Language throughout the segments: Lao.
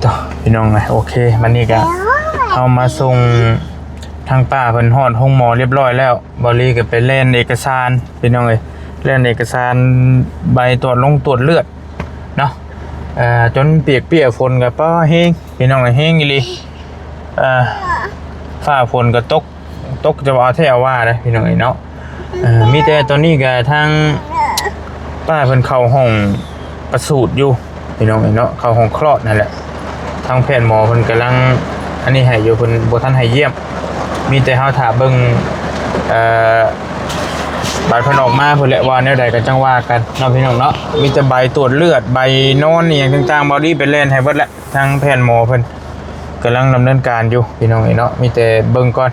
ຕໍ່ພີ່ນ້ອງເອີຍ ໂອເຄ ບັດນີ້ກະເຮົາມາສົ່ງທາງປ້າເພິ່ນຮອດໂຮງໝໍຮຽບຮ້ອຍແລ້ວ. ບ່າວລີກໍໄປແລ່ນເອກະສານພີ່ນ້ອງເອີຍ ແລ່ນເອກະສານໃບຕວດລົງຕວດເລືອດເນາະ ເອີ ຈົນປຽກເປຍ ຝົນກໍປ້າແຮງພີ່ນ້ອງເອີຍ ແຮງອີ່ຫຼີ ເອີ ຟ້າຝົນກໍຕົກ ຕົກຈະວ່າເອົາແທ້ເອົາວ່າເດ້ພີ່ນ້ອງເອີຍເນາະ. ເອີ ມີແຕ່ຕອນນີ້ກໍທາງປ້າເພິ່ນເຂົ້າຫ້ອງປະສູດຢູ່ພີ່ນ້ອງເອີຍເນາະ ເຂົ້າຫ້ອງຄລອດນັ້ນແຫຼະ. ທາງແພດໝໍເພິ່ນກຳລັງອັນນີ້ໃຫ້ຢູ່ ເພິ່ນບໍ່ທັນໃຫ້ຢ້ຽມ ມີແຕ່ເຮົາຖ້າເບິ່ງ ເອີ ບາດເພິ່ນອອກມາພຸ້ນແຫຼະ ວ່າແນວໃດກໍຈັ່ງວ່າກັນເນາະພີ່ນ້ອງເນາະ. ມີແຕ່ໃບຕວດເລືອດ ໃບນອນອີ່ຫຍັງຕ່າງໆ ບ່າວລີໄປແລ່ນໃຫ້ເບິດແຫຼະ. ທາງແພດໝໍເພິ່ນກຳລັງດຳເນີນການຢູ່ພີ່ນ້ອງເອີຍເນາະ ມີແຕ່ເບິ່ງກ່ອນ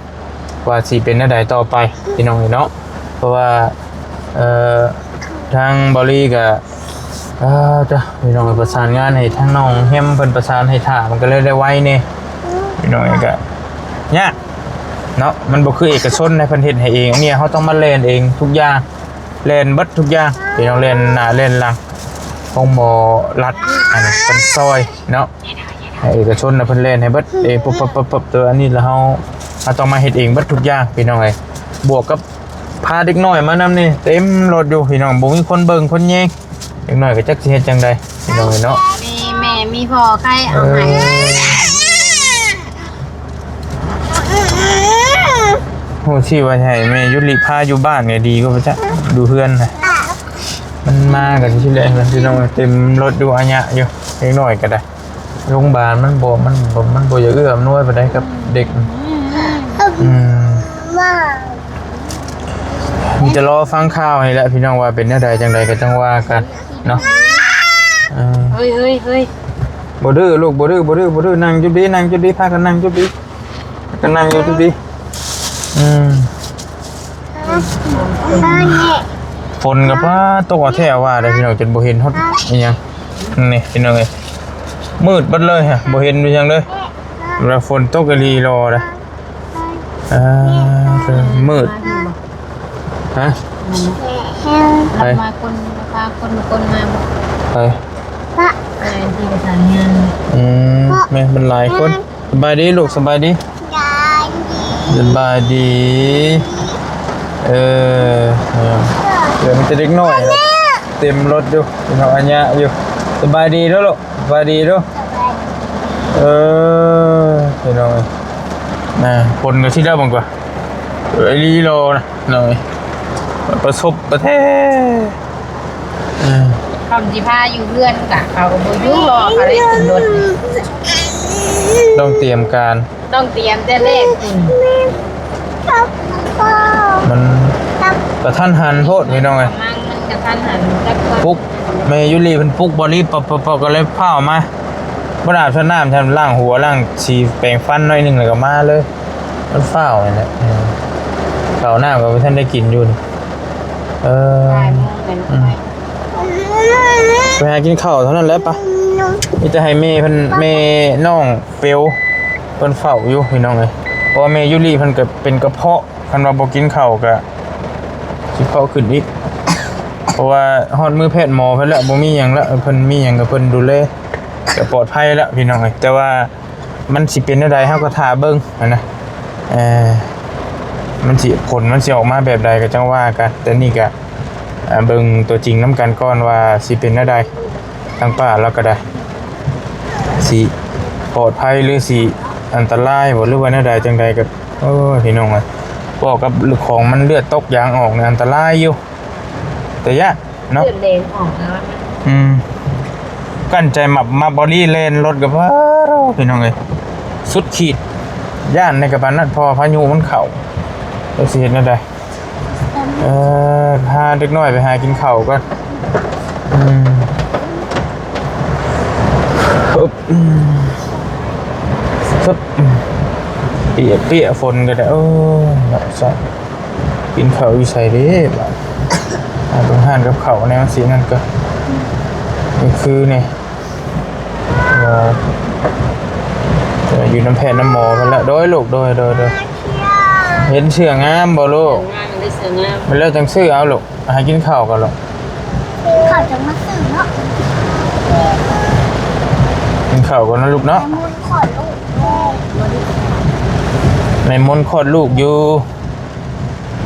ວ່າຊິເປັນແນວໃດຕໍ່ໄປພີ່ນ້ອງເອີຍເນາະ. ເພາະວ່າ ເອີ ທາງບ່າວລີກໍ ເອີ ເຈົ້າ ພີ່ນ້ອງເອີຍ ປະສານງານໃຫ້ທາງນ້ອງແຮມເພິ່ນປະສານໃຫ້ຖ້າ ມັນກໍເລີຍໄດ້ໄວແດ່ພີ່ນ້ອງເອີຍ ກໍຍາກເນາະ ມັນບໍ່ຄືເອກະຊົນໃດ ເພິ່ນເຮັດໃຫ້ເອງ ອັນນີ້ເຮົາຕ້ອງມາແລ່ນເອງທຸກຢ່າງ ແລ່ນເບິດທຸກຢ່າງພີ່ນ້ອງ ແລ່ນໜ້າແລ່ນຫຼັງ ໂຮງໝໍລັດ ອັນເພິ່ນຊ່ອຍເນາະ ໃຫ້ເອກະຊົນນະເພິ່ນແລ່ນໃຫ້ເບິດເອງ ປຶບໆໆ ແຕ່ອັນນີ້ລະເຮົາ ເຮົາຕ້ອງມາເຮັດເອງເບິດທຸກຢ່າງພີ່ນ້ອງເອີຍ. ບວກກັບພາເດັກນ້ອຍມານຳນີ້ເຕັມລົດຢູ່ພີ່ນ້ອງ ບໍ່ມີຄົນເບິ່ງຄົນແຍງ ເດັກນ້ອຍກໍຈັກຊິເຮັດຈັ່ງໃດພີ່ນ້ອງເອີຍເນາະ. ມີແມ່ມີພໍ່ໃຜເອົາໃຫ້ ເອີ ຮູ້ຊິວ່າໃຫ້ແມ່ຍຸລິພາຢູ່ບ້ານກໍດີກວ່າ ບໍ່ຈັກ ຢູ່ເຮືອນນະ ມັນມາກັນຊິແຫຼະພີ່ນ້ອງ ເຕັມລົດຢູ່ ອາຍະຢູ່ ເດັກນ້ອຍກໍໄດ້. ໂຮງບານມັນບໍ່ ມັນບໍ່ ມັນບໍ່ຢາກເອື້ອອຳນວຍປານໃດກັບເດັກ ອືມ ມີແຕ່ລໍຟັງຂ່າວນີ້ແຫຼະພີ່ນ້ອງ ວ່າເປັນແນວໃດຈັ່ງໃດກໍຈັ່ງວ່າກັນເນາະ. ເອີ ເຮີ້ຍ ເຮີ້ຍ ເຮີ້ຍ ບໍ່ດື້ລູກ ບໍ່ດື້ ບໍ່ດື້ ບໍ່ດື້ ນັ່ງຢູ່ດີ ນັ່ງຢູ່ດີ ພາກັນນັ່ງຢູ່ດີ ພາກັນນັ່ງຢູ່ດີ. ອືມ ຝົນກໍຟ້າຕົກເອົາແທ້ເອົາວ່າເດ້ພີ່ນ້ອງ ຈົນບໍ່ເຫັນຮອດອີ່ຫຍັງ ນີ້ພີ່ນ້ອງເອີຍ ມືດເບິດເລີຍ ບໍ່ເຫັນອີ່ຫຍັງເລີຍ ແລ້ວຝົນຕົກອີ່ຫຼີລໍເດ້. ອ່າ ມືດ ຮະ ໃຜ ມາຄົນ ມາພາຄົນ ຄົນມາບໍ່ ໃຜ ໄປທີ່ປະສານງານ ອືມ ແມ່ນ ມັນຫຼາຍຄົນ. ສະບາຍດີລູກ ສະບາຍດີ ສະບາຍດີ ເອີ ເອີ ເອີ ມີແຕ່ເດັກນ້ອຍເຕັມລົດຢູ່ ພີ່ນ້ອງ ອາຍະຢູ່. ສະບາຍດີເດີ້ລູກ ສະບາຍດີເດີ້ ເອີ ພີ່ນ້ອງເອີຍ ຝົນກໍຊິແລ້ວບັງກວ່າ ເອີ ອີ່ຫຼີລໍນະ ນ້ອຍ ປະສົບປະແທ້ ເອີ ຄຳຊິພາຢູ່ເຮືອນກະເຂົາກໍບໍ່ຢູ່ ເພາະວ່າເຂົາໄດ້ຂຶ້ນລົດນີ້ ຕ້ອງຕຽມການ ຕ້ອງຕຽມແຕ່ແລກພຸ້ນ ມັນກະທັນຫັນໂພດພີ່ນ້ອງເອີຍ ມັນກະທັນຫັນ ປຸກ ແມ່ຢູລີເພິ່ນປຸກ ບໍ່ລີບ ປອບໆໆ ກໍເລີຍຟ້າວມາ ບໍ່ໄດ້ອາບນ້ຳ ລ້າງຫົວ ລ້າງສີ ແປງຟັນໜ້ອຍໜຶ່ງ ແລ້ວກໍມາເລີຍ. ມັນຟ້າວນີ້ແຫຼະ ເອີ ເຂົ້ານ້ຳກໍບໍ່ທັນໄດ້ກິນຢູ່ນີ້ ເອີ ບ່າຍໂມງແລ້ວ ອືມ ໄປຫາກິນເຂົ້າເທົ່ານັ້ນແຫຼະປະ ມີແຕ່ໃຫ້ແມ່ເພິ່ນ ແມ່ນ້ອງເປວເພິ່ນເຝົ້າຢູ່ພີ່ນ້ອງເອີຍ ເພາະວ່າແມ່ຢູລີເພິ່ນກໍເປັນກະເພາະ ຄັນວ່າບໍ່ກິນເຂົ້າກໍຊິເພາະຂຶ້ນອີກ ເພາະວ່າຮອດມື້ແພດໝໍເພິ່ນແລ້ວ ບໍ່ມີຫຍັງແລ້ວ ເພິ່ນມີຫຍັງກໍເພິ່ນດູແລ ກໍປອດໄພແລ້ວພີ່ນ້ອງເອີຍ ແຕ່ວ່າ ມັນຊິເປັນແນວໃດ ເຮົາກໍຖ້າເບິ່ງຫັ້ນນະ ເອີ ມັນຊິ ຜົນມັນຊິອອກມາແບບໃດກໍຈັ່ງວ່າກັນ ແຕ່ນີ້ກໍ ເອີ ເບິ່ງຕົວຈິງນຳກັນກ່ອນວ່າຊິເປັນແນວໃດ ທາງປ້າລາວກໍໄດ້ ຊິປອດໄພ ຫຼື ຊິອັນຕະລາຍບໍ່ ຫຼືວ່າແນວໃດຈັ່ງໃດກໍ ໂອ້ຍ ພີ່ນ້ອງເອີຍ ເວົ້າກັບຂອງມັນເລືອດຕົກຢາງອອກນີ້ອັນຕະລາຍຢູ່ ແຕ່ຢ້ານ ເນາະ ເລືອດແດງອອກແລ້ວ ອືມ ກັ້ນໃຈໝັບ ໝັບບໍລີແລ່ນລົດກັບ ວ້າວ ພີ່ນ້ອງເອີຍ ສຸດຂີດ ຢ້ານໃນກະປານນັ້ນ ເພາະວ່າພາຍຸມັນເຂົ້າ ແລ້ວຊິເຮັດແນວໃດ ເອີ ພາເດັກນ້ອຍໄປຫາກິນເຂົ້າກ່ອນ ອືມ ອຶບ ອືມ ອຶບ ອືມ ເປຍກໆ ຝົນກໍໄດ້ ໂອ້ຍ ເນາະ ຊະ ກິນເຂົ້າຢູ່ໃສເດ້ບາດ ຫາເບິ່ງຮ້ານກັບເຂົ້າແນວຊິນັ້ນກໍ ນີ້ຄືນີ້ ເອີ ຢູ່ນຳແພດນຳໝໍເພິ່ນລະ ໂດຍລູກ ໂດຍ ໂດຍ ໂດຍ ເຫັນເສື້ອງາມບໍ່ລູກ ງາມ ໄດ້ເສື້ອງາມ ໄປແລ້ວຈັ່ງຊື້ເອົາລູກ ຫາກິນເຂົ້າກ່ອນລູກ ເຂົ້າຈັ່ງມາຊື້ເນາະ ກິນເຂົ້າກ່ອນນະລູກເນາະ. ແມ່ມົນຄອດລູກຢູ່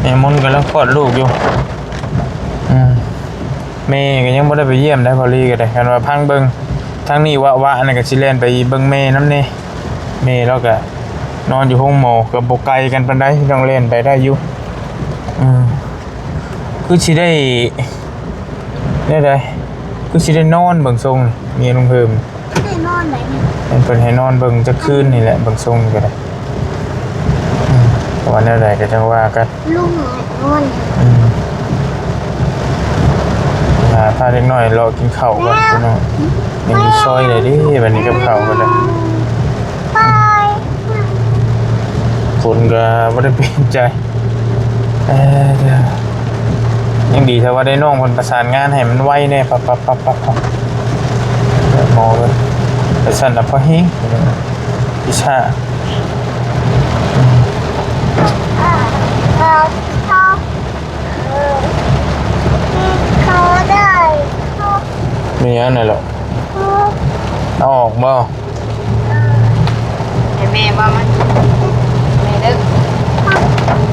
ແມ່ມົນກຳລັງຄອດລູກຢູ່. ອືມ ແມ່ກໍຍັງບໍ່ໄດ້ໄປຢ້ຽມໄດ໋ ພໍລີກໍໄດ້. ຄັນວ່າພັງເບິ່ງທາງນີ້ວະໆ ອັນນັ້ນກໍຊິແລ່ນໄປເບິ່ງແມ່ນຳແດ່. ແມ່ລາວກໍນອນຢູ່ໂຮງໝໍ ກໍບໍ່ໄກກັນປານໃດ ຕ້ອງແລ່ນໄປໄດ້ຢູ່. ອືມ ຄືຊິໄດ້ ແນວໃດ ຄືຊິໄດ້ນອນເບິ່ງຊົງນີ້ ເມຍລຸງເພີ່ມ ໄດ້ນອນໄດ໋ນີ້. ເພິ່ນໃຫ້ນອນເບິ່ງຈັກຄືນນີ້ແຫຼະ ເບິ່ງຊົງນີ້ກໍໄດ້. ອືມ ເພາະວ່າແນວໃດກໍຈັ່ງວ່າກັນ ລຸງໃຫ້ນອນ. ອືມ ຫາພາເດັກນ້ອຍເລາະກິນເຂົ້າກ່ອນພີ່ນ້ອງ. ຍັງຢູ່ຊອຍເລີຍເດ້ ບັດນີ້ກັບເຂົ້າກໍໄດ້. ໄປ ຝົນກໍບໍ່ໄດ້ເປັນໃຈ. ເອີ ຍັງດີແທ້ວ່າໄດ້ນ້ອງເພິ່ນປະສານງານໃຫ້ມັນໄວແດ່. ປັບໆໆໆ ໝໍເອີຍ ໄປຊັ້ນນະ ພໍແຮງ ວິຊາ. ແມ່ນຫຍັງນັ້ນລະ? ເອົາອອກບໍ່? ໃຫ້ແມ່ບໍ່ມາ ແມ່ເດີ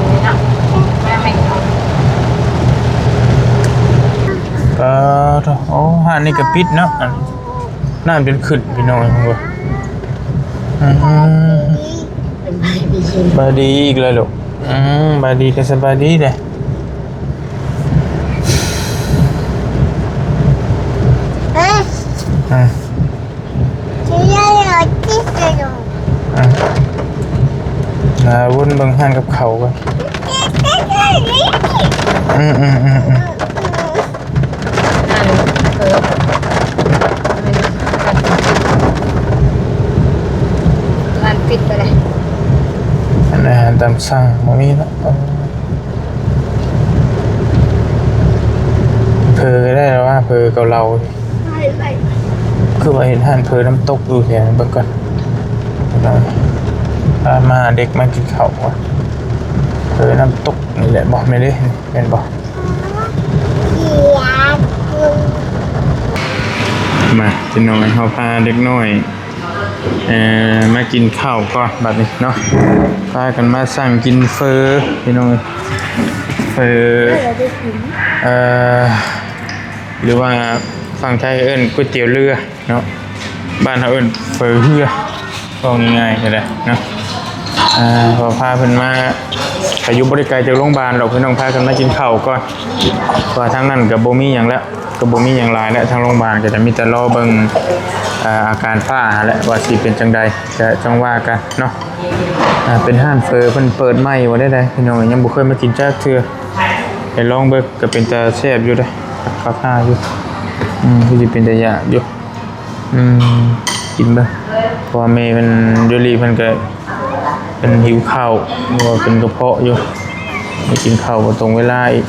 ນີ້ເນາະ ແມ່ ແມ່ເອົາ. ເອີ ໂອ້ ຮ້ານນີ້ກໍປິດເນາະ. ນ້ຳຈົນຂຶ້ນພີ່ນ້ອງເອີຍ. ອືມ ສະບາຍດີອີກແລ້ວລູກ. ອືມ ສະບາຍດີກໍສະບາຍດີເດ້. ອືມ ອືມ ອ່າ ວົນເບິ່ງຮ້ານກັບເຂົ້າກ່ອນ. ອືມໆໆໆ ຮ້ານເປີດ ຮ້ານປິດໄປແລ້ວ. ຮ້ານອາຫານຕາມສັ່ງບໍ່ມີເນາະ. ເຜີກໍໄດ້ແລ້ວວ່າ ເຜີເກົາເລົາ ຄືວ່າເຫັນຮ້ານເຜີນ້ຳຕົກຢູ່ແຖວນັ້ນ. ເບິ່ງກ່ອນ ພາມາເດັກມາກິນເຂົ້າວ່າ ເຜີນ້ຳຕົກນີ້ແຫຼະບໍ່ ແມ່ນເດ້ ແມ່ນບໍ່? ມາ ພີ່ນ້ອງ ເຮົາພາເດັກນ້ອຍ ເອີ ມາກິນເຂົ້າກ່ອນບັດນີ້ເນາະ. ພາກັນມາສັ່ງກິນເຝີພີ່ນ້ອງເອີຍ ເຝີ ເອີ ຫຼືວ່າຝັ່ງໄທເອີ້ນກ໋ວຍຕຽວເຮືອເນາະ ບ້ານເຮົາເອີ້ນເຝີເຮືອ ເວົ້າງ່າຍໆກໍໄດ້ເນາະ. ເອີ ເພາະພາເພິ່ນມາ ກໍຢູ່ບໍ່ໄດ້ໄກຈາກໂຮງບານດອກພີ່ນ້ອງ ພາກັນມາກິນເຂົ້າກ່ອນ ເພາະວ່າທາງນັ້ນກໍບໍ່ມີຫຍັງແລ້ວ. ກໍບໍ່ມີຫຍັງຫຼາຍແຫຼະ ທາງໂຮງບານກໍຈະມີແຕ່ລໍເບິ່ງ ເອີ ອາການຟ້າຫັ້ນແຫຼະ ວ່າຊິເປັນຈັ່ງໃດ ກະຈັ່ງວ່າກັນເນາະ. ເປັນຮ້ານເຝີເພິ່ນເປີດໃໝ່ບໍ່ໄດ້ໃດ ພີ່ນ້ອງ ຍັງບໍ່ເຄີຍມາກິນຈັກເທື່ອ ໄປລອງເບິ່ງ ກໍເປັນຕາແຊບຢູ່ເດ້ ຄັກໆຢູ່. ອືມ ຄືຊິເປັນຕາຢາກຢູ່. ອືມ ກິນເບິ່ງ ເພາະວ່າແມ່ເພິ່ນ ໂຢລີເພິ່ນກໍ ເພິ່ນຫິວເຂົ້າ ຫຼືວ່າເປັນກະເພາະຢູ່ ໄປກິນເຂົ້າບໍ່ຕົງເວລາອີກ.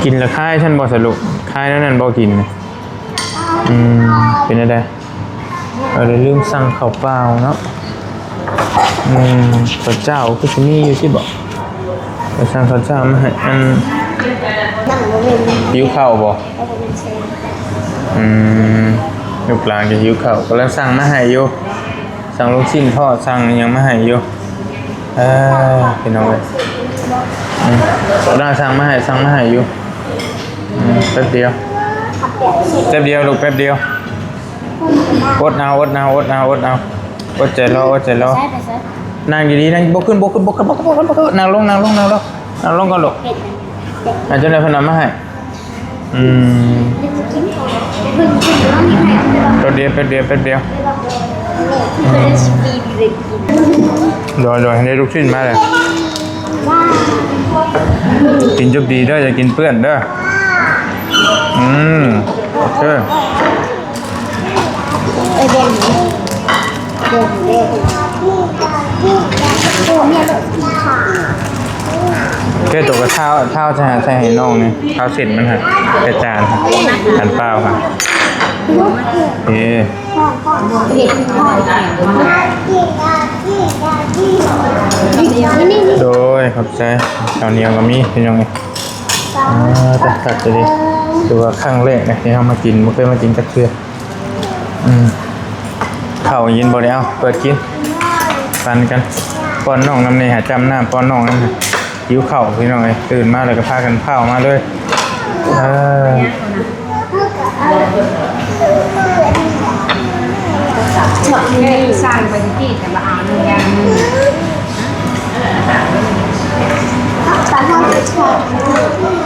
ກິນແລ້ວຄາຍຊັ້ນບໍ່ສະລູກ? ຄາຍແນວນັ້ນບໍ່ກິນ? ອືມ ເປັນແນວໃດ? ເອີ ລືມສັ່ງເຂົ້າເປົ່າເນາະ. ອືມ ເຂົ້າເຈົ້າຄືຊິມີຢູ່ຕິບໍ່? ໄປສັ່ງເຂົ້າເຈົ້າມາໃຫ້. ອັນ ຫິວເຂົ້າບໍ່? ອືມ ລູກຫຼານກໍຫິວເຂົ້າ ກຳລັງສັ່ງມາໃຫ້ຢູ່. ສັ່ງລູກຊີ້ນທອດ ສັ່ງອີ່ຫຍັງມາໃຫ້ຢູ່. ເອີ ພີ່ນ້ອງເອີຍ ອືມ ໄດ້ສັ່ງມາໃຫ້ ສັ່ງມາໃຫ້ຢູ່. ອືມ ແປັບດຽວ ແປັບດຽວລູກ ແປັບດຽວ. ອົດເອົາ ອົດເອົາ ອົດເອົາ ອົດເອົາ ອົດໃຈລໍ ອົດໃຈລໍ. ນັ່ງດີໆ ນັ່ງ ບໍ່ຂຶ້ນ ບໍ່ຂຶ້ນ ບໍ່ຂຶ້ນ ບໍ່ຂຶ້ນ ບໍ່ຂຶ້ນ ນັ່ງລົງ ນັ່ງລົງ ນັ່ງລົງ ນັ່ງລົງກ່ອນລູກ. ອາ ຈັ່ງໃດເພິ່ນເອົາມາໃຫ້? ອືມ ແປັບດຽວ ແປັບດຽວ ແປັບດຽວ. ໂດຍ ໂດຍ ໃຫ້ລູກຊີ້ນມາເລີຍ. ກິນຈົບດີເດີ ຢ່າກິນເປື້ອນເດີ. ອືມ ໂອເຄ. ເກໂຕະກໍທ້າວ ທ້າວໃສ່ ໃສ່ໃຫ້ນ້ອງນີ້ ທ້າວເສັ້ນມັນຫະ ໃສ່ຈານ ຈານເປົ່າຫະ. ເອີ ໂດຍ ຂອບໃຈ. ເຂົ້າໜຽວກໍມີ ພີ່ນ້ອງເອີຍ. ອ່າ ຕັກ ຕັກ ເລີຍ. ຖືວ່າຄັ້ງແລກນະທີ່ເຮົາມາກິນ ບໍ່ເຄີຍມາກິນຈັກເທື່ອ. ອືມ ເຂົ້າເຢັນບໍ່ໄດ້ເອົາ ເປີດກິນ ປັນກັນ ປ້ອນນ້ອງນຳແດ່ ຫາຈ້ຳນ້ຳ ປ້ອນນ້ອງນຳ. ຫິວເຂົ້າພີ່ນ້ອງເອີຍ ຕື່ນມາແລ້ວກໍພາກັນພ້າວມາເລີຍ. ເອີ ສ້າງໄປທີ່ ແຕ່ວ່າເອົາໜຶ່ງຢ່າງໜຶ່ງ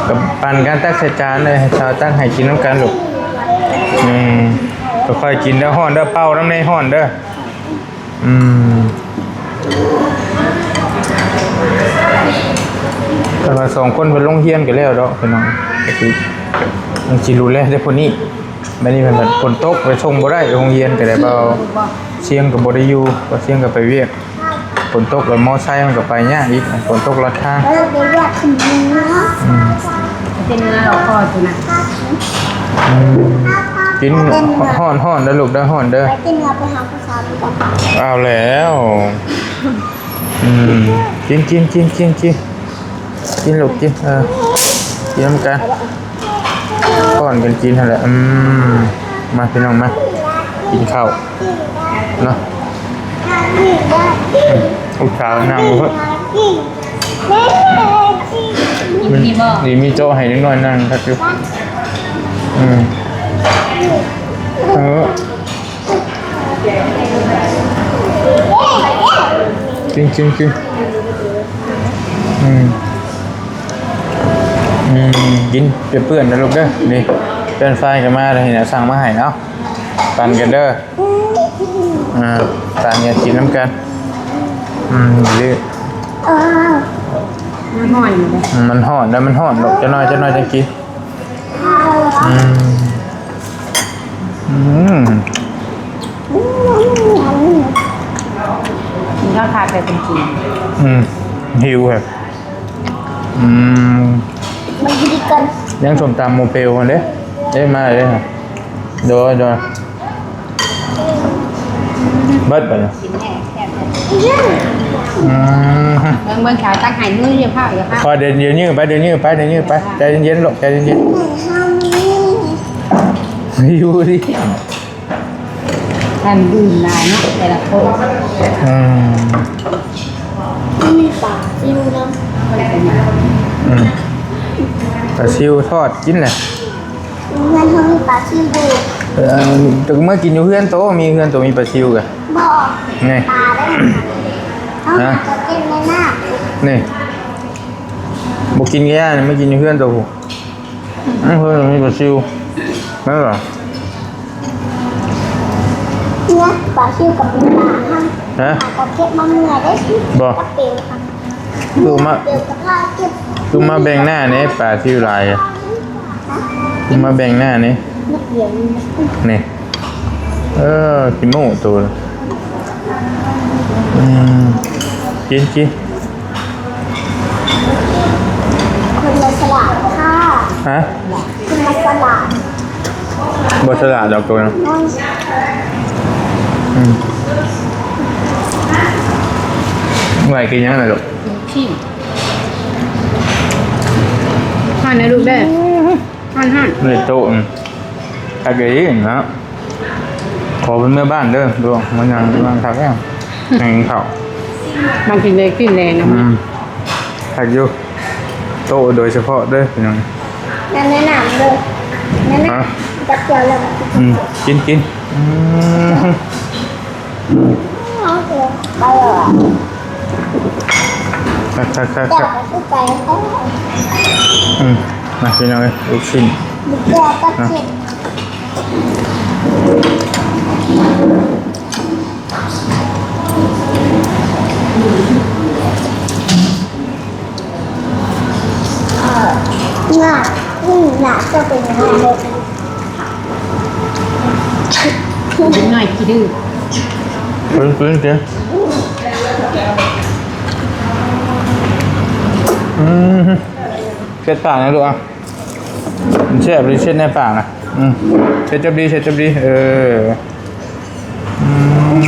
ກໍປັນກັນ ຕັກໃສ່ຈານເລີຍ ໃຫ້ສາວຕັກໃຫ້ກິນນຳກັນລູກ. ອືມ ຄ່ອຍໆກິນເດີ ຮ້ອນເດີ ເປົ່ານຳແດ່ ຮ້ອນເດີ. ອືມ ແຕ່ວ່າສອງຄົນເພິ່ນໂຮງຮຽນກໍແລ້ວດອກພີ່ນ້ອງ ກໍຊິ ມັນຊິດູແລແຕ່ຜູ້ນີ້. ບັດນີ້ເພິ່ນ ຝົນຕົກໄປສົ່ງບໍ່ໄດ້ ໂຮງຮຽນກໍໄດ້ ບໍ່ ຊຽງກໍບໍ່ໄດ້ຢູ່ ບໍ່ຊຽງກໍໄປວຽກ. ຝົນຕົກແລ້ວມໍໄຊມັນກໍໄປຍາກອີກ ຝົນຕົກລັດທາງ. ອືມ ເປັນເນື້ອລອກຄໍຢູ່ນະ. ອືມ ກິນ ຮ້ອນໆເດີລູກເດີ ຮ້ອນເດີ. ເອົາແລ້ວ. ອືມ ກິນ ກິນ ກິນ ກິນ ກິນ ກິນລູກກິນ ເອີ ກິນນຳກັນ ປ້ອນກັນກິນຫັ້ນແຫຼະ. ອືມ ມາພີ່ນ້ອງມາ ກິນເຂົ້າເນາະ. ອືມ ລູກສາວນັ່ງຢູ່ເພິ່ນ ມີ ມີໂຕະໃຫ້ເດັກນ້ອຍນັ່ງຄັກຢູ່. ອືມ ເອີ ກິນ ກິນ ກິນ. ອືມ ອືມ ກິນເປື້ອນໆນະລູກເດີ. ນີ້ເພື່ອນຝ້າຍກໍມາແລ້ວ ເຫັນເອົາສັ່ງມາໃຫ້ເນາະ ປັນກັນເດີ. ອ່າ ປັນກັນກິນນຳກັນ. ອືມ ດື້ ມັນຮ້ອນຢູ່ເດ້. ອືມ ມັນຮ້ອນແລ້ວ ມັນຮ້ອນລູກ ຈັກໜ້ອຍ ຈັກໜ້ອຍຈັ່ງກິນ. ອືມ ອືມ ກິນເຂົ້າທາດໄປເປັນກິນ. ອືມ ຫິວແຮງ. ອືມ ມັນກິນກັນ ຍັງສົ້ມຕຳໝູ່ເປວຫັ້ນເດ້. ເດ້ ມາເດ້. ໂດຍ ໂດຍ. ເບິດບັດນີ້. ອືມ ເບິ່ງ ເບິ່ງສາວຕັກໃຫ້ ມື້ຢ່າພ້າວ ຢ່າພ້າວ. ພໍເດີນ ດຽວຍື້ໄປ ດຽວຍື້ໄປ ດຽວຍື້ໄປ. ໃຈເຢັນໆລູກ ໃຈເຢັນໆ. ຢູ່ດີ ທ່ານດື່ມຫຼາຍເນາະ ແຕ່ລະຄົນ. ອືມ ມີປາຊິວນຳ. ອືມ ປາຊິວທອດກິນແຫຼະ. ເຮືອນເຮົາມີປາຊິວຢູ່. ເອີ ເຈົ້າກໍມາກິນຢູ່ເຮືອນໂຕ ມີເຮືອນໂຕມີປາຊິວກະ. ບໍ່ ນີ້ ປາໄດ້. ຮະ ເຮົາຫາກໍກິນໃນນ້ຳນີ້. ບໍ່ກິນກະຢ່າ ມາກິນຢູ່ເຮືອນໂຕພຸ້ນ. ອືມ ເພິ່ນມີປາຊິວ ແມ່ນບໍ່? ເນາະ ປາຊິວກັບເປັນປາຫັ້ນ. ຮະ ຫາກໍເກັບມາເມື່ອຍເດ້. ບໍ່ ກັບເປວຫັ້ນ. ຄືມາ ເປວກັບພາເກັບ. ຄືມາແບ່ງໜ້າແດ່ ປາຊິວຫຼາຍ. ຮະ ຄືມາແບ່ງໜ້າແດ່. ນີ້ ເອີ ຂີ້ໂມ້ໂຕ. ອືມ ກິນ ກິນ. ຄົນລະສະຫຼາດຄ່ະ. ຮະ ຄົນລະສະຫຼາດ. ບໍ່ສະຫຼາດດອກໂຕນະ. ອືມ ໄວ້ກິນຫຍັງລະລູກ? ຊີ້ນ. ຮ້ອນນະລູກເດີ. ຮ້ອນໆ ໃນໂຕະ ອືມ ຄັກອີ່ຫຼີເນາະ. ຂໍເພິ່ນເມືອບ້ານເດີ ດວງ ມານັ່ງ ນັ່ງຄັກແລ້ວ ນັ່ງກິນເຂົ້າ. ມາກິນເລກກິນແລງນຳ. ອືມ ຄັກຢູ່ ໂຕະໂດຍສະເພາະເດີພີ່ນ້ອງ. ແນະນຳເດີ ແນະນຳ. ຮະ ຈັກເທື່ອແລ້ວ. ອືມ ກິນ ກິນ. ອືມ ຄັກໆໆໆ. ອືມ ມາພີ່ນ້ອງເອີຍ ລູກຊີ້ນ ລູກແກ້ວກັບ ນະ ຊີ້ນ. ເອີ ໜ້າ ອືມ ໜ້າຈະເປັນຫຍັງເດ້. ເດັກນ້ອຍຂີ້ດື້. ເອີ ເອີ ເອີ ອືມ ເຊັດປາກນະລູກ ອ່ະ ມັນແຊບເລີຍ ເຊັດໃນປາກນະ. ອືມ ເຊັດຈັບດີ ເຊັດຈັບດີ ເອີ. ອືມ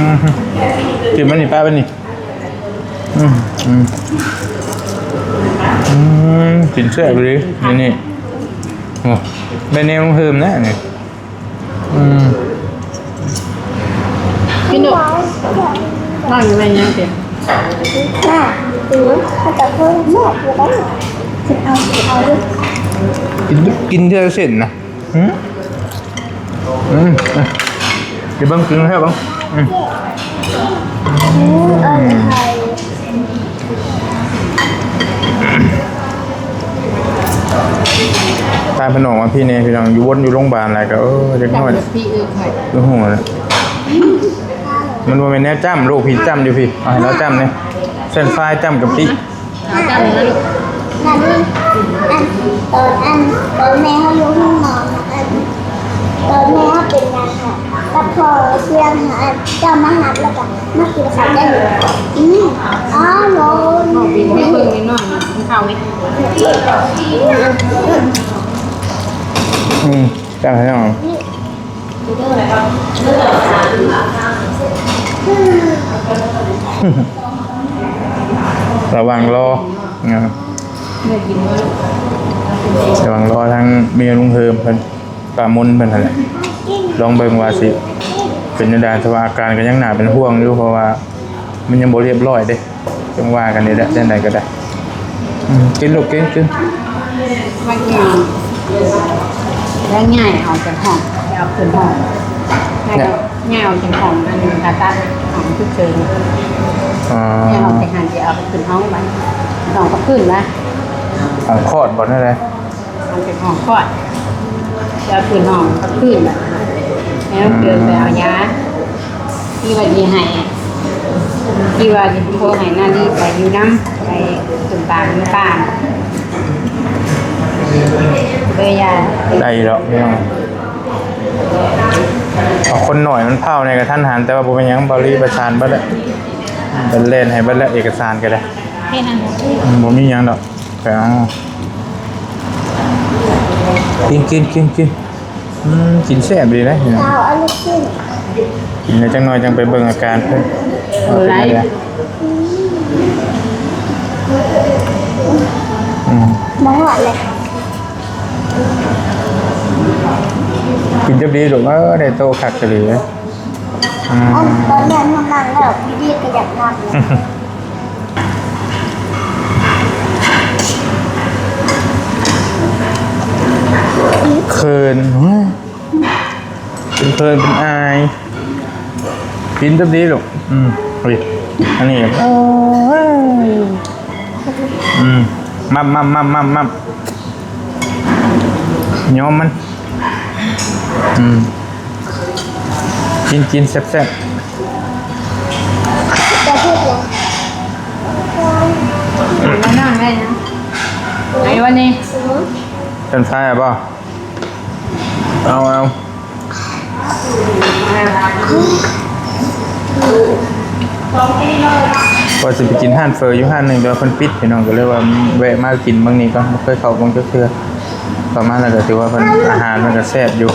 ກິນມັນນີ້ ປາໄປນີ້. ອືມ ອືມ ອືມ ກິນແຊບເລີຍນີ້ ນີ້. ໂອ້ ແມ່ນແນວໂຮງແຮມນະນີ້. ອືມ ກິນດູ ນອນຢູ່ແມ່ນຫຍັງຕິ ກິນ ກິນເທື່ອເສັ້ນນະ. ອືມ ອືມ ອືມ ໄປເບິ່ງກິນແທ້ເບິ່ງ. ອືມ ອືມ ອືມ ພາເພິ່ນອອກມາພີ້ແດ່ພີ່ນ້ອງ ຢູ່ວົນຢູ່ໂຮງບານຫຼາຍກໍ ເອີ ເດັກນ້ອຍ ຈຳກັບພີ້ ເອີ ຂ້ອຍ ຄືຮູ້ແລ້ວ ມັນບໍ່ແມ່ນແນວຈ້ຳ ລູກພີ້ຈ້ຳຢູ່ພີ້ ເອົາໃຫ້ລາວຈ້ຳແດ່ ເສັ້ນຟາຍຈ້ຳກະປິ. ເອົາຈ້ຳນະລູກ ອັນ ອັນ ຕອນ ອັນ ຕອນແມ່ເຮົາຢູ່ໂຮງໝໍນະ ອັນ ຕອນແມ່ເຮົາເປັນຫຍັງຫະ ກັບພໍ່ເຊື່ອງຫະ ອັນ ເຈົ້າມາຮັບແລ້ວກໍມາກິນເຂົ້າໄດ້ຢູ່. ອືມ ອໍ ໂລ ເບິ່ງນິດໜ້ອຍ ກິນເຂົ້ານີ້ ອືມ ຈ້ຳໃຫ້ນ້ອງ. ລະຫວ່າງລໍ ລະຫວ່າງລໍທາງເມຍລຸງເຮີມເພິ່ນ ປ້າມົນເພິ່ນຫັ້ນແຫຼະ ລອງເບິ່ງວ່າຊິເປັນແນວໃດ ແຕ່ວ່າອາການກໍຍັງໜ້າເປັນຫ່ວງຢູ່ ເພາະວ່າມັນຍັງບໍ່ລຽບຮ້ອຍເດ້. ຈັ່ງວ່າກັນນີ້ແຫຼະ ຈັ່ງໃດກໍໄດ້. ອືມ ກິນລູກ ກິນ ກິນ ມາກິນ ແລ້ວຍ້າຍອອກຈາກຫ້ອງ ຊິເອົາຂຶ້ນຫ້ອງ ຍ້າຍ ຍ້າຍອອກຈາກຫ້ອງ ອັນ ຜ່າຕັດ ຫ້ອງສຸກເສີນ. ອໍ ຍ້າຍອອກຈາກຫັ້ນ ຊິເອົາໄປຂຶ້ນຫ້ອງບັດ ຫ້ອງພັກພື້ນລະ ຫ້ອງຄອດບໍ່ ແນວໃດ? ເອົາເປັນຫ້ອງຄອດ ຈະເອົາຂຶ້ນຫ້ອງພັກພື້ນ ແລ້ວເດີນໄປເອົາຢາ ທີ່ວ່າຊິໃຫ້ ທີ່ວ່າຊິໂທໃຫ້ນາລີໄປຢູ່ນຳ ໄປສູນກາງຢູ່ກາງ ເລີຍຢາ ໄດ້ດອກພີ່ນ້ອງ. ເອົາຄົນໜ້ອຍມັນພ້າວແດ່ກະທັນຫັນ ແຕ່ວ່າບໍ່ເປັນຫຍັງ ເບົາລີປະສານເບິດແລ້ວ ເພິ່ນແລ່ນໃຫ້ເບິດແລ້ວ ເອກະສານກໍໄດ້ ເຮັດອັນ ອືມ ບໍ່ມີຫຍັງດອກ. ໄປເອົາ ກິນ ກິນ ກິນ ກິນ ອືມ ກິນແຊບດີເດ້ ເອົາອັນນີ້ກິນ ກິນແລ້ວຈັກໜ້ອຍຈັ່ງໄປເບິ່ງອາການເພິ່ນ ເອີ ວ່າເປັນແນວໃດ. ອືມ ບໍ່ຮອດເລີຍ ກິນຈະດີລູກເອີຍ ໄດ້ໂຕຄັກອີ່ຫຼີເລີຍ. ອືມ ອັນຕອນແມ່ນມັນນັ່ງແລ້ວ ດີໆ ກໍຢາກນັ່ງ. ເຂີນ ເປັນເຂີນເປັນອາຍ ກິນຈັກດີລູກ. ອືມ ເຮີ້ຍ ອັນນີ້ ໂອ້ຍ ອືມ ມັບໆໆໆ ຍອມມັນ ອືມ ກິນ ກິນແຊບໆ ມານັ່ງໄດ້ນະ ໄອ້ວັນນີ້ ເປັນໄຟບໍ່? ເອົາ ເອົາ ວ່າຊິໄປກິນຮ້ານເຝີຢູ່ຮ້ານໜຶ່ງ ແຕ່ວ່າເພິ່ນປິດ ພີ່ນ້ອງ ກໍເລີຍວ່າແວະມາກິນເບິ່ງນີ້ກ່ອນ ບໍ່ເຄີຍເຂົ້າເບິ່ງຈັກເທື່ອ. ປະມານນັ້ນກໍຖືວ່າເພິ່ນ ອາຫານເພິ່ນກໍແຊບຢູ່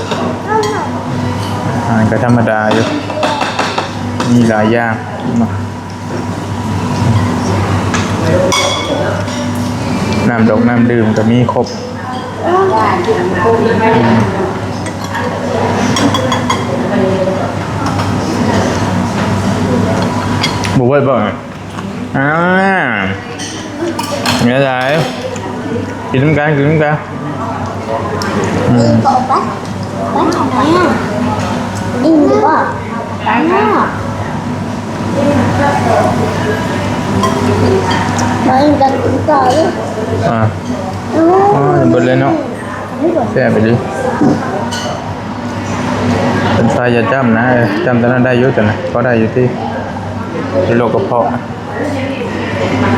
ອາຫານກໍທຳມະດາຢູ່ ມີຫຼາຍຢ່າງເນາະ ນ້ຳດົກນ້ຳດື່ມກໍມີຄົບ. ບໍ່ເບິດບໍ່? ອ່າ ແມ່ນຫຼາຍ ກິນນຳກັນ ກິນນຳກັນ. ອືມ ໄປ ໄປ ໄປ ໄປ ໄປ ໄປ ໄປ ໄປ ກິນຕໍ່ເລີຍ ອ່າ ໂອ້ຍ ເບິດເລີຍເນາະ ແຊບອີ່ຫຼີ. ເປັນໄຟຢ່າຈ້ຳນະ ຈ້ຳຕົວນັ້ນໄດ້ຢູ່ ຕົວນັ້ນພໍໄດ້ຢູ່ຕິ ເປັນໂລກກະເພາະ.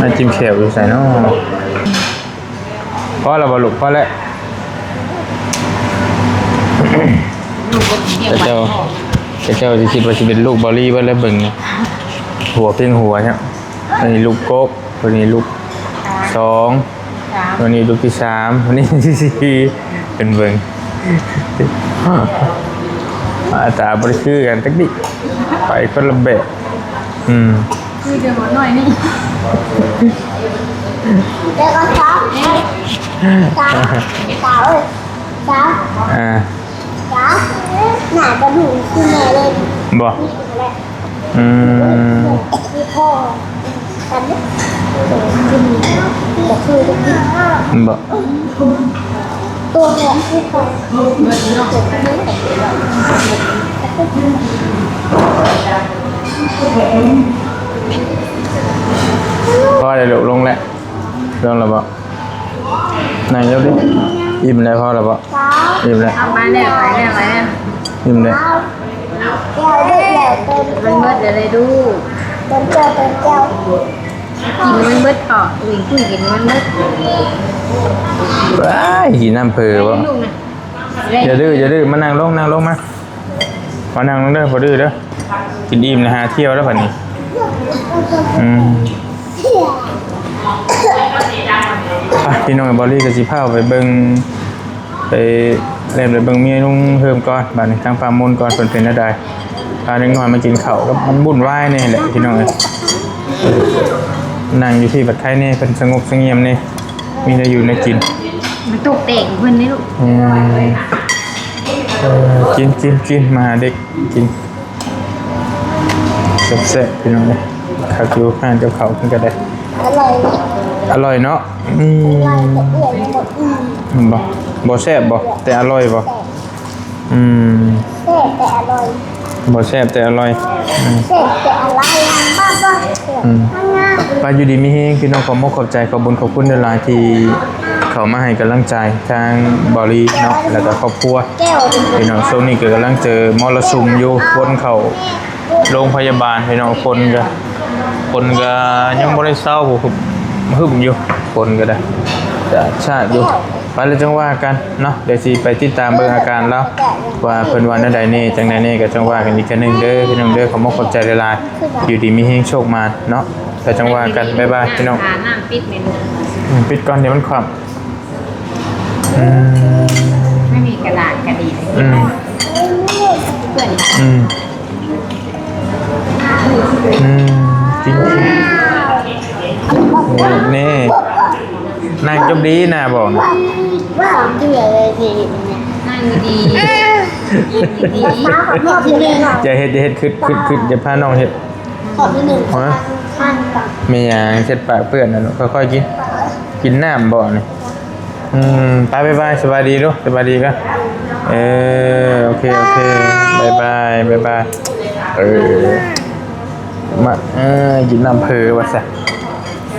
ນ້ຳຈິ້ມແຈ່ວຢູ່ໃສເນາະ? ພໍແລ້ວບໍ່ລູກ? ພໍແລ້ວ. ເຂົາເຈົ້າ ເຂົາເຈົ້າຊິຄິດວ່າຊິເປັນລູກເບົາລີເບິດແລ້ວ ເບິ່ງຫົວເພງຫົວຊະ. ອັນນີ້ລູກກົກ ຕົວນີ້ລູກສອງ ຕົວນີ້ລູກທີສາມ ຕົວນີ້ທີສີ່ ເພິ່ນເບິ່ງ ໜ້າຕາບໍ່ໄດ້ຄືກັນຈັກດິ ໄປຄົນລະແບບ. ອືມ ຄືແຕ່ຫົວໜ້ອຍນີ້ ແຕ່ກໍຊອບ ຕາ ຕາເອີຍ. ສາວ ອ່າ ສາວ ໜ້າກະດູກຄືແມ່ເລີຍ ບໍ່? ອືມ ຄືພໍ່ກັນເດ້ ບໍ່ຄື ບໍ່ ຕົວແມ່ຄືພໍ່ ພໍແລ້ວລູກ ລົງແລ້ວ ລົງແລ້ວບໍ່? ນັ່ງຢູ່ດິ ອີ່ມແລ້ວ ພໍແລ້ວບໍ່? ອີ່ມແລ້ວ ເອົາມາແລ້ວ ໄປແລ້ວ ໄປແລ້ວ ອີ່ມແລ້ວ ມັນເບິດແລ້ວເດ້ລູກ ກິນມັນເບິດເຖາະ ອຸ້ຍ ກິນມັນເບິດ ວ້າຍ ກິນນ້ຳເຜີບໍ່? ຢ່າດື້ ຢ່າດື້ ມານັ່ງລົງ ນັ່ງລົງມາ ມານັ່ງລົງເດີ ບໍ່ດື້ເດີ ກິນອີ່ມແລ້ວຫາທ່ຽວແລ້ວບັດນີ້ ອືມ ໄປ ພີ່ນ້ອງ ບອລລີກໍຊິພາໄປເບິ່ງ ໄປແລ່ນໄປເບິ່ງເມຍລຸງເຮີມກ່ອນ ບາດນີ້ທາງປ້າມົນກ່ອນ ເພິ່ນເປັນແນວໃດ ພາເດັກນ້ອຍມາກິນເຂົ້າ ກໍມັນວຸ່ນວາຍແດ່ແຫຼະ ພີ່ນ້ອງເອີຍ ນັ່ງຢູ່ທີ່ບັດໄຄແດ່ ເພິ່ນສະຫງົບສະຫງຽມແດ່ ມີແນວຢູ່ແນວກິນ ມັນຕົກແຕກເພິ່ນເດ້ລູກ ອືມ ເອີ ກິນ ກິນ ກິນ ມາຫາເດັກ ກິນ ແຊບໆ ພີ່ນ້ອງເອີຍ ຄັກຢູ່ ຮ້ານກັບເຂົ້າເພິ່ນກໍໄດ້ ອະລ່ອຍ ອະລ່ອຍເນາະ ອືມ ອະລ່ອຍ ແຕ່ເອື້ອຍຍັງບໍ່ອີ່ມ ແມ່ນບໍ່? ບໍ່ແຊບບໍ່? ແຕ່ອະລ່ອຍບໍ່? ແຊບ ອືມ ແຊບແຕ່ອະລ່ອຍ ບໍ່ແຊບແຕ່ອະລ່ອຍ ອືມ ແຊບແຕ່ອະລ່ອຍ ອືມ ວ່າຢູ່ດີມີແຮງ ພີ່ນ້ອງ ຂອບອົກຂອບໃຈ ຂອບບຸນຂອບຄຸນຫຼາຍໆ ທີ່ເຂົ້າມາໃຫ້ກຳລັງໃຈທາງບອລລີເນາະ ແລ້ວກໍຄອບຄົວ ແກ້ວ ພີ່ນ້ອງ ຊ່ວງນີ້ກໍກຳລັງເຈີມໍລະສຸມຢູ່ ຝົນເຂົ້າ ໂລງພະຍາບານ ພີ່ນ້ອງ ຝົນກໍ ຝົນກໍຍັງບໍ່ໄດ້ເຊົາ ຫຶ້ມຢູ່ ຝົນກໍໄດ້ ຈະຊາດຢູ່ ໄປແລ້ວຈັ່ງວ່າກັນເນາະ ດຽວຊິໄປຕິດຕາມເບິ່ງອາການລາວ ວ່າເພິ່ນວ່າແນວໃດແດ່ ຈັ່ງໃດແດ່ ກໍຈັ່ງວ່າກັນອີກເທື່ອໜຶ່ງເດີ ພີ່ນ້ອງເດີ ຂໍມຸກຂອບໃຈຫຼາຍໆ ຢູ່ດີມີແຮງໂຊກໝານເນາະ ແລ້ວຈັ່ງວ່າກັນ ບາຍບາຍ ພີ່ນ້ອງ ອ່າ ນ້ຳປິດເມນູ ອືມ ປິດກ່ອນ ດຽວມັນຄວ່ຳ ອືມ ໄມ່ມີກະດາດກະດີ ອືມ ເພື່ອນ ອືມ ອືມ ກິນ ກິນ ນີ້ ນັ່ງຈົບດີນະ ບອກນະ ນັ່ງດີໆ ກິນດີໆ ຢ່າເຮັດ ຢ່າເຮັດ ຄຶດ ຄຶດ ຄຶດ ຢ່າພານ້ອງເຮັດ ຮະ ແມ່ນຫຍັງ ເຊັດປາກເປື້ອນນະ ຄ່ອຍໆ ກິນ ກິນນ້ຳບໍ່ນີ້? ອືມ ໄປ ບາຍບາຍ ສະບາຍດີດູ ສະບາຍດີກະ ເອີ ໂອເຄ ໂອເຄ ບາຍບາຍ ບາຍບາຍ ເອີ ມາ ເອີ ກິນນ້ຳເຜີວ່າຊະ